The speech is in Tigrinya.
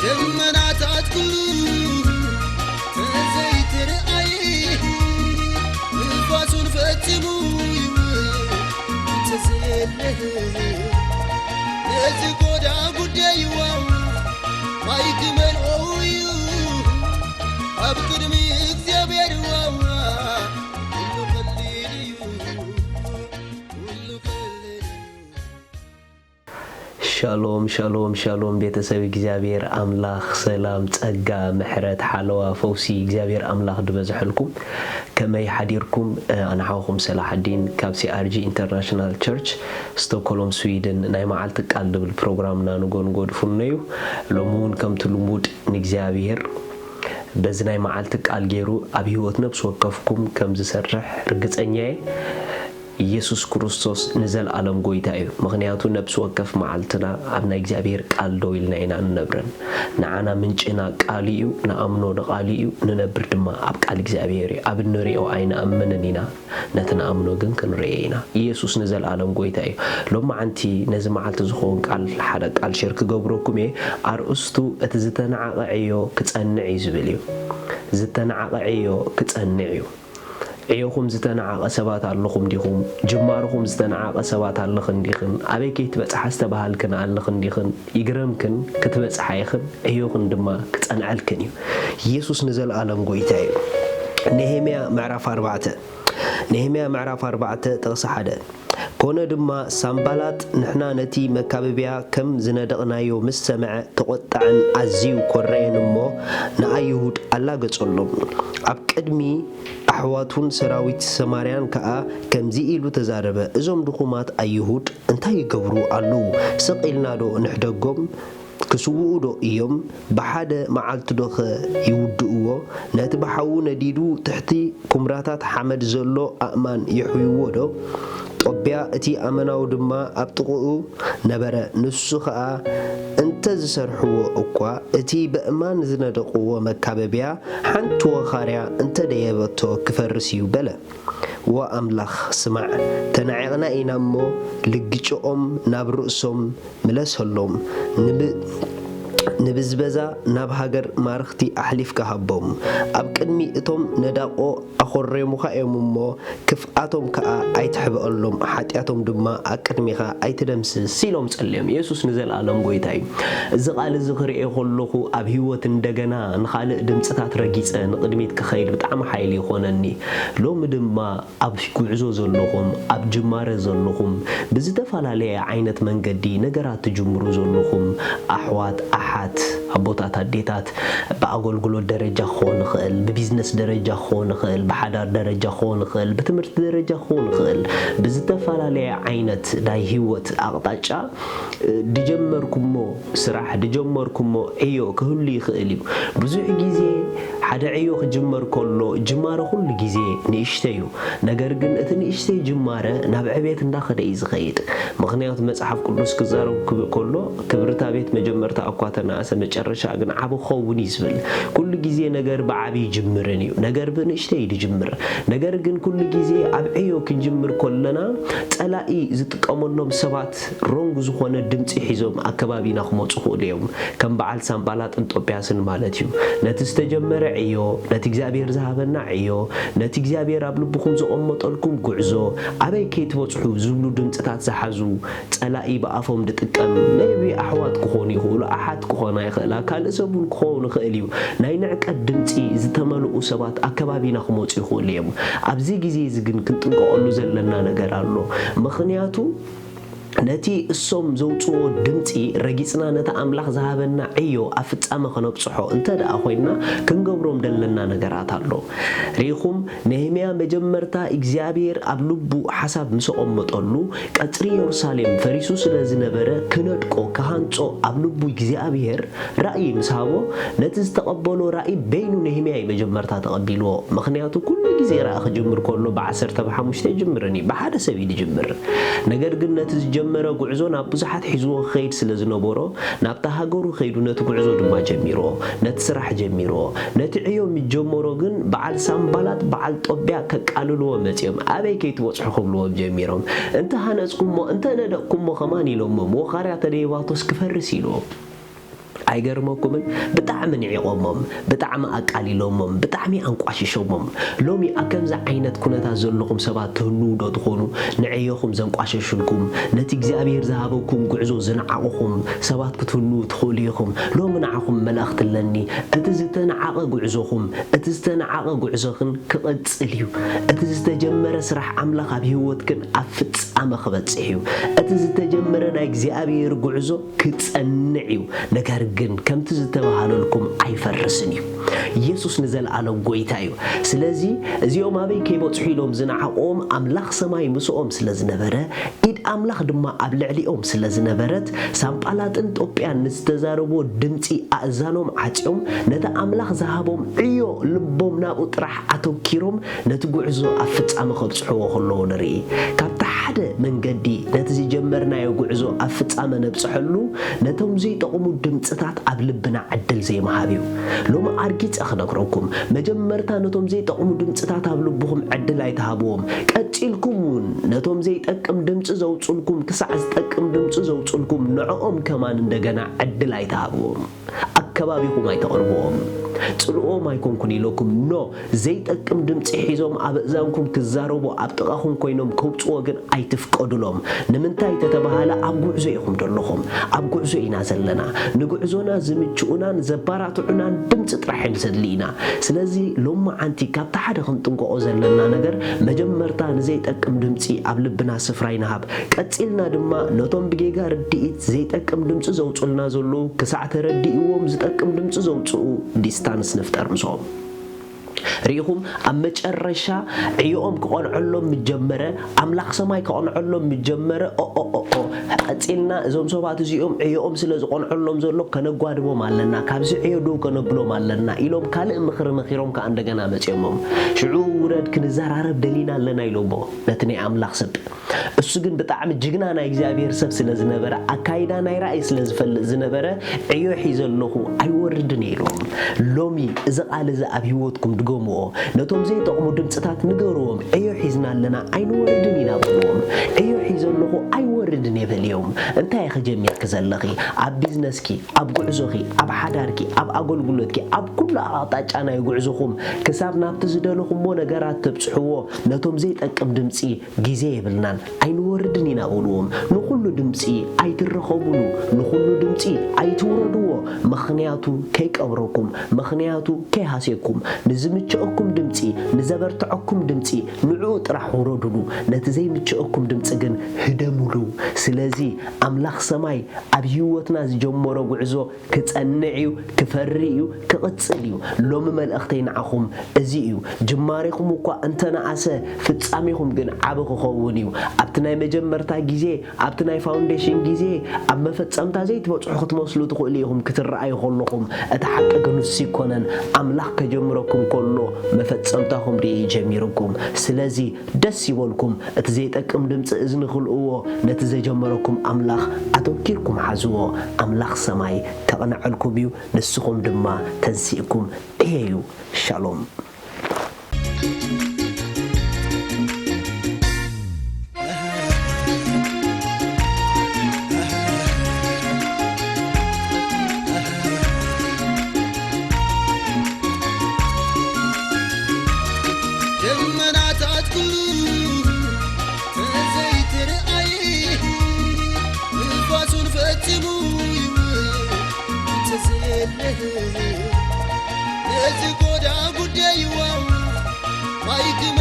ደመናታት ኩሉ ተዘይትርኣይ፣ ንፋሱን ፈጺሙ ይውል እንተዘየለ፣ ነዚ ጎዳ ጉዳይዋ ማይ ክመልኦ እዩ ኣብ ቅድሚ እግዚኣብሔር ዋዋ። ኩሉ ቀሊል እዩ፣ ኩሉ ቀሊል እዩ። ሻሎም፣ ሻሎም፣ ሻሎም ቤተሰብ እግዚኣብሔር ኣምላኽ፣ ሰላም፣ ጸጋ፣ ምሕረት፣ ሓለዋ፣ ፈውሲ እግዚኣብሔር ኣምላኽ ድበዝሐልኩም። ከመይ ሓዲርኩም? ኣነ ሓውኹም ሰላሓዲን ካብ ሲ ኣር ጂ ኢንተርናሽናል ቸርች ስቶክሆልም ስዊድን። ናይ መዓልቲ ቃል ድብል ፕሮግራምና ንጎ ንጎ ድፍኖ እዩ። ሎሚ እውን ከምቲ ልሙድ ንእግዚኣብሔር በዚ ናይ መዓልቲ ቃል ገይሩ ኣብ ህይወት ነብሲ ወከፍኩም ከም ዝሰርሕ ርግጸኛ እየ። ኢየሱስ ክርስቶስ ንዘለኣለም ጎይታ እዩ። ምኽንያቱ ነብሲ ወከፍ መዓልትና ኣብ ናይ እግዚኣብሔር ቃል ደው ኢልና ኢና ንነብርን። ንዓና ምንጭና ቃል እዩ፣ ንኣምኖ ንቃል እዩ፣ ንነብር ድማ ኣብ ቃል እግዚኣብሔር እዩ። ኣብ እንሪኦ ኣይንኣምንን ኢና፣ ነቲ ንኣምኖ ግን ክንርእዮ ኢና። ኢየሱስ ንዘለኣለም ጎይታ እዩ። ሎማዓንቲ ነዚ መዓልቲ ዝኸውን ቃል፣ ሓደ ቃል ሼር ክገብረኩም እየ። ኣርእስቱ እቲ ዝተናዓቐ ዕዮ ክጸንዕ እዩ ዝብል እዩ። ዝተናዓቐ ዕዮ ክጸንዕ እዩ። ዕዮኹም ዝተናዓቐ ሰባት ኣለኹም ዲኹም? ጅማሮኹም ዝተናዓቐ ሰባት ኣለኽን ዲኽን? ኣበይ ከይትበጽሓ ዝተባሃልክን ኣለኽን ዲኽን? ይግረምክን፣ ክትበጽሓ ኢኽን፣ ዕዮኽን ድማ ክጸንዐልክን እዩ። ኢየሱስ ንዘለኣለም ጎይታ እዩ። ነሄምያ ምዕራፍ ኣርባዕተ። ነሄምያ ምዕራፍ ኣርባዕተ ጥቕሲ ሓደ። ኮነ ድማ ሳምባላጥ ንሕና ነቲ መካበብያ ከም ዝነደቕናዮ ምስ ሰምዐ ተቖጥዐን ኣዝዩ ኮረየን እሞ ንኣይሁድ ኣላገጸሎም። ኣብ ቅድሚ ኣሕዋቱን ሰራዊት ሰማርያን ከኣ ከምዚ ኢሉ ተዛረበ፣ እዞም ድኹማት ኣይሁድ እንታይ ይገብሩ ኣለዉ? ስቕ ኢልናዶ ንሕደጎም? ክስውኡዶ እዮም? ብሓደ መዓልቲዶኸ ይውድእዎ? ነቲ ብሓዊ ነዲዱ ትሕቲ ኵምራታት ሓመድ ዘሎ ኣእማን የሕውይዎዶ? ጦብያ እቲ ኣመናዊ ድማ ኣብ ጥቕኡ ነበረ። ንሱ ኸኣ እንተ ዝሰርሕዎ እኳ፣ እቲ በእማን ዝነደቕዎ መካበብያ ሓንቲ ወኻርያ እንተ ደየበቶ ክፈርስ እዩ በለ። ዋ ኣምላኽ ስማዕ፣ ተናዒቕና ኢና እሞ ልግጭኦም ናብ ርእሶም ምለሰሎም፣ ንብ-፣ ንብዝበዛ ናብ ሃገር ማርኽቲ ኣሕሊፍካ ሃቦም። ኣብ ቅድሚ እቶም ነዳቖ ኣኾሬሙኻ እዮም እሞ፣ ክፍኣቶም ከኣ ኣይትሕበኣሎም፣ ሓጢኣቶም ድማ ኣብ ቅድሚኻ ኣይትደምስስ ኢሎም ጸልዮም። የሱስ ንዘለኣለም ጐይታ እዩ። እዚ ቓል እዚ ክርእዮ ከለኹ፣ ኣብ ህይወት እንደገና ንኻልእ ድምጽታት ረጊጸ ንቕድሚት ክኸይድ ብጣዕሚ ሓይሊ ይኾነኒ። ሎሚ ድማ ኣብ ጉዕዞ ዘለኹም፣ ኣብ ጅማረ ዘለኹም፣ ብዝተፈላለየ ዓይነት መንገዲ ነገራት ትጅምሩ ዘለኹም ኣሕዋት፣ ኣሓት፣ ኣቦታት፣ ኣዴታት፣ ብኣገልግሎት ደረጃ ክኸውን ይኽእል፣ ብቢዝነስ ደረጃ ክኸውን ይኽእል፣ ብሓዳር ደረጃ ክኸውን ይኽእል፣ ብትምህርቲ ደረጃ ክኸውን ይኽእል፣ ብዝተፈላለየ ዓይነት ናይ ህይወት ኣቕጣጫ ድጀመርኩሞ ስራሕ፣ ድጀመርኩሞ ዕዮ ክህሉ ይኽእል እዩ። ብዙሕ ግዜ ሓደ ዕዮ ክጅመር ከሎ፣ ጅማረ ኩሉ ግዜ ንእሽተይ እዩ። ነገር ግን እቲ ንእሽተይ ጅማረ ናብ ዕቤት እንዳኸደ እዩ ዝኸይድ። ምኽንያቱ መጽሓፍ ቅዱስ ክዛረብ ክብ-፣ ከሎ፣ "ክብርታ ቤት መጀመርታ እኳ ተነኣሰ፣ መጨረሻ ግን ዓቢ ክኸውን እዩ" ዝብል። ኩሉ ግዜ ነገር ብዓቢ ይጅምርን እዩ። ነገር ብንእሽተይ እዩ ዝጅምር። ነገር ግን ኩሉ ግዜ ኣብ ዕዮ ክንጅምር ከለና፣ ጸላኢ ዝጥቀመሎም ሰባት ሮንግ ዝኾነ ድምጺ ሒዞም ኣብ ከባቢና ክመጹ ይኽእሉ እዮም። ከም በዓል ሳምባላጥን ጦብያስን ማለት እዩ። ነቲ ዝተጀመረ ዕዮ፣ ነቲ እግዚኣብሔር ዝሃበና ዕዮ፣ ነቲ እግዚኣብሔር ኣብ ልብኹም ዘቐመጠልኩም ጉዕዞ፣ ኣበይ ከይትበጽሑ ዝብሉ ድምጽታት ዝሓዙ ጸላኢ ብኣፎም ዝጥቀም፣ ሜይቢ ኣሕዋት ክኾኑ ይኽእሉ፣ ኣሓት ክኾና ይኽእላ፣ ካልእ ሰብ እውን ክኸውን ይኽእል እዩ። ናይ ንዕቀት ድምጺ ዝተመልኡ ሰባት ኣብ ከባቢና ክመጹ ይኽእሉ እዮም። ኣብዚ ግዜ እዚ ግን ክንጥንቀቐሉ ዘለና ነገር ኣሎ። ምኽንያቱ፣ ነቲ እሶም ዘውጽዎ ድምጺ ረጊጽና ነቲ ኣምላኽ ዝሃበና ዕዮ ኣብ ፍጻመ ከነብጽሖ እንተ ደኣ ኮይንና፣ ክንገብሮም ደለና ነገራት ኣሎ። ርኢኹም፣ ነህምያ መጀመርታ እግዚኣብሔር ኣብ ልቡ ሓሳብ ምስ ኣቐመጠሉ፣ ቀጽሪ የሩሳሌም ፈሪሱ ስለ ዝነበረ፣ ክነድቆ፣ ክሃንጾ ኣብ ልቡ እግዚኣብሔር ራእይ ምስ ሃቦ፣ ነቲ ዝተቐበሎ ራእይ በይኑ ነህምያ እዩ መጀመርታ ተቐቢልዎ። ምኽንያቱ፣ ኩሉ ግዜ ራእይ ክጅምር ከሎ፣ ብዓሰርተ ብሓሙሽተ ይጅምርን እዩ፣ ብሓደ ሰብ እዩ ዝጅምር። ነገር ግን፣ ነቲ ዝጀ-፣ ጀመረ ጉዕዞ ናብ ብዙሓት ሒዝዎ ክኸይድ ስለ ዝነበሮ፣ ናብታ ሃገሩ ከይዱ ነቲ ጉዕዞ ድማ ጀሚሮ፣ ነቲ ስራሕ ጀሚሮ። ነቲ ዕዮ ምስ ጀመሮ ግን በዓል ሳምባላት፣ በዓል ጦብያ ከቃልልዎ መጺኦም፣ ኣበይ ከይትበጽሑ ክብልዎም ጀሚሮም። እንተ ሃነጽኩሞ፣ እንተ ነደቕኩሞ ከማን ኢሎሞም፣ ወኻርያ ተደይባቶስ ክፈርስ ኢሉ። ኣይገርመኩምን? ብጣዕሚ ንዒቖሞም፣ ብጣዕሚ ኣቃሊሎሞም፣ ብጣዕሚ ኣንቋሽሾሞም። ሎሚ ኣብ ከምዚ ዓይነት ኩነታት ዘለኹም ሰባት ትህልዉ ዶ ትኾኑ? ንዕዮኹም ዘንቋሸሹልኩም፣ ነቲ እግዚኣብሔር ዝሃበኩም ጉዕዞ ዝነዓቕኹም ሰባት ክትህልዉ ትኽእሉ ኢኹም። ሎሚ ንዓኹም መልእኽቲ ኣለኒ። እቲ ዝተነዓቐ ጉዕዞኹም፣ እቲ ዝተነዓቐ ጉዕዞኽን ክቕጽል እዩ። እቲ ዝተጀመረ ስራሕ ኣምላኽ ኣብ ህይወትክን ኣብ ፍጻመ ክበጽሕ እዩ። እቲ ዝተጀመረ ናይ እግዚኣብሔር ጉዕዞ ክጸንዕ እዩ። ነገር ግን ከምቲ ዝተባህለልኩም ኣይፈርስን እዩ። ኢየሱስ ንዘለኣለም ጐይታ እዩ። ስለዚ እዚኦም ኣበይ ከይበጽሑ ኢሎም ዝነዓቕዎም ኣምላኽ ሰማይ ምስኦም ስለ ዝነበረ፣ ኢድ ኣምላኽ ድማ ኣብ ልዕሊኦም ስለ ዝነበረት፣ ሳምጳላጥን ጦጳያን ንዝተዛረብዎ ድምጺ ኣእዛኖም ዓጽዮም፣ ነቲ ኣምላኽ ዝሃቦም ዕዮ ልቦም ናብኡ ጥራሕ ኣተኪሮም፣ ነቲ ጉዕዞ ኣብ ፍጻመ ከብጽሕዎ ከለዉ ንርኢ። ካብቲ ሓደ መንገዲ ነቲ ዝጀመርናዮ ጉዕዞ ኣብ ፍጻመ ነብጽሐሉ፣ ነቶም ዘይጠቕሙ ድምጽታት ኣብ ልብና ዕድል ዘይምሃብ እዩ። ሎሚ ኣርጊጸ ክነግረኩም፣ መጀመርታ ነቶም ዘይጠቕሙ ድምጽታት ኣብ ልብኹም ዕድል ኣይትሃብዎም። ቀጺልኩም እውን ነቶም ዘይጠቅም ድምጺ ዘውጽልኩም ክሳዕ ዝጠቅም ድምጺ ዘውጽልኩም ንዕኦም ከማን እንደገና ዕድል ኣይትሃብዎም። ኣከባቢኹም ኣይተቕርብዎም። ጽልኦም ኣይኮንኩን ኢለኩም፣ ኖ፣ ዘይጠቅም ድምጺ ሒዞም ኣብ እዛንኩም ክዛረቡ ኣብ ጥቓኹም ኮይኖም ከውጽዎ ግን ኣይትፍቀዱሎም። ንምንታይ ተተባሃለ ኣብ ጉዕዞ ኢኹም ዘለኹም። ኣብ ጉዕዞ ኢና ዘለና። ንጉዕዞና ዝምችኡናን ዘባራትዑናን ድምጺ ጥራሕ እዮም ዘድሊ ኢና። ስለዚ ሎማዓንቲ ካብቲ ሓደ ክንጥንቀቖ ዘለና ነገር መጀመርታ ንዘይጠቅም ድምጺ ኣብ ልብና ስፍራ ይንሃብ። ቀጺልና ድማ ነቶም ብጌጋ ርድኢት ዘይጠቅም ድምጺ ዘውጹልና ዘለዉ ክሳዕ ተረዲእዎም ዝጠቅም ድምጺ ዘውጽኡ ዲስታንስ ንፍጠር ምስኦም። ርኢኹም፣ ኣብ መጨረሻ ዕዮኦም ክቐንዐሎም ምስ ጀመረ፣ ኣምላኽ ሰማይ ክቐንዐሎም ምስ ጀመረ፣ ኦ፣ ኦ፣ ኦ፣ ኦ፣ ቀጺልና እዞም ሰባት እዚኦም ዕዮኦም ስለ ዝቐንዐሎም ዘሎ ከነጓድቦም ኣለና፣ ካብዚ ዕዮ ደው ከነብሎም ኣለና ኢሎም ካልእ ምኽሪ መኺሮም ከኣ እንደገና መጺኦሞም። ሽዑ ውረድ ክንዘራረብ ደሊና ኣለና ኢሎሞ ነቲ ናይ ኣምላኽ ሰብ። እሱ ግን ብጣዕሚ ጅግና ናይ እግዚኣብሔር ሰብ ስለ ዝነበረ፣ ኣካይዳ ናይ ራእይ ስለ ዝፈልጥ ዝነበረ፣ ዕዮ ሒዘ ኣለኹ ኣይወርድን እየ ኢሎም። ሎሚ እዚ ቃል እዚ ኣብ ህይወትኩም ድገምዎ። ነቶም ዘይጠቕሙ ድምፅታት ንገርዎም። ዕዮ ሒዝና ኣለና ኣይንወርድን ኢና በልዎም። ዕዮ ሒዘ ኣለኹ ኣይወርድን እየ በልዮም። እንታይ ኢኺ ጀሚርኪ ዘለኺ? ኣብ ቢዝነስኪ፣ ኣብ ጉዕዞኺ፣ ኣብ ሓዳርኪ፣ ኣብ ኣገልግሎትኪ፣ ኣብ ኩሉ ኣቕጣጫ ናይ ጉዕዞኹም ክሳብ ናብቲ ዝደለኹሞ ነገራት ተብጽሕዎ ነቶም ዘይጠቅም ድምፂ ግዜ የብልናን፣ ኣይንወርድን ኢና በልዎም። ንኹሉ ድምፂ ኣይትረኸቡሉ፣ ንኹሉ ድምፂ ኣይትውረድዎ፣ ምኽንያቱ ከይቀብረኩም፣ ምኽንያቱ ከይሃስየኩም፣ ንዝምችአኩም ድምፂ፣ ንዘበርትዐኩም ድምፂ፣ ንዕኡ ጥራሕ ውረዱሉ፣ ነቲ ዘይምችአኩም ድምፂ ግን ህደሙሉ። ስለዚ ኣምላኽ ሰማይ ኣብ ህይወትና ዝጀመሮ ጉዕዞ ክጸንዕ እዩ፣ ክፈሪ እዩ፣ ክቕጽል እዩ። ሎሚ መልእኽተይ ንዓኹም እዚ እዩ። ጅማሬኹም እኳ እንተነኣሰ፣ ፍጻሜኹም ግን ዓቢ ክኸውን እዩ። ኣብቲ ናይ መጀመርታ ግዜ፣ ኣብቲ ናይ ፋውንዴሽን ግዜ፣ ኣብ መፈጸምታ ዘይትበጽሑ ክትመስሉ ትኽእሉ ኢኹም ክትረኣዩ ከለኹም። እቲ ሓቂ ግን ንሱ ኣይኮነን። ኣምላኽ ከጀምረኩም ከሎ፣ መፈጸምታኹም ርእዩ ጀሚሩኩም። ስለዚ፣ ደስ ይበልኩም። እቲ ዘይጠቅም ድምፂ እዝኒ ክልእዎ፣ ነቲ ዘጀመረኩም ኣምላኽ ኣተኪርኩም ሓዝዎ። ኣምላኽ ሰማይ ከቕንዐልኩም እዩ። ንስኹም ድማ ተንሲእኩም ዕየዩ። ሻሎም። ደመናታት ኩሉ ተዘይትርኣይ፣ ንፋሱን ፈጺሙ ይውል እንተዘየለ፣ ነዚ ጎዳ ጉዳይዋ ማይ ክመ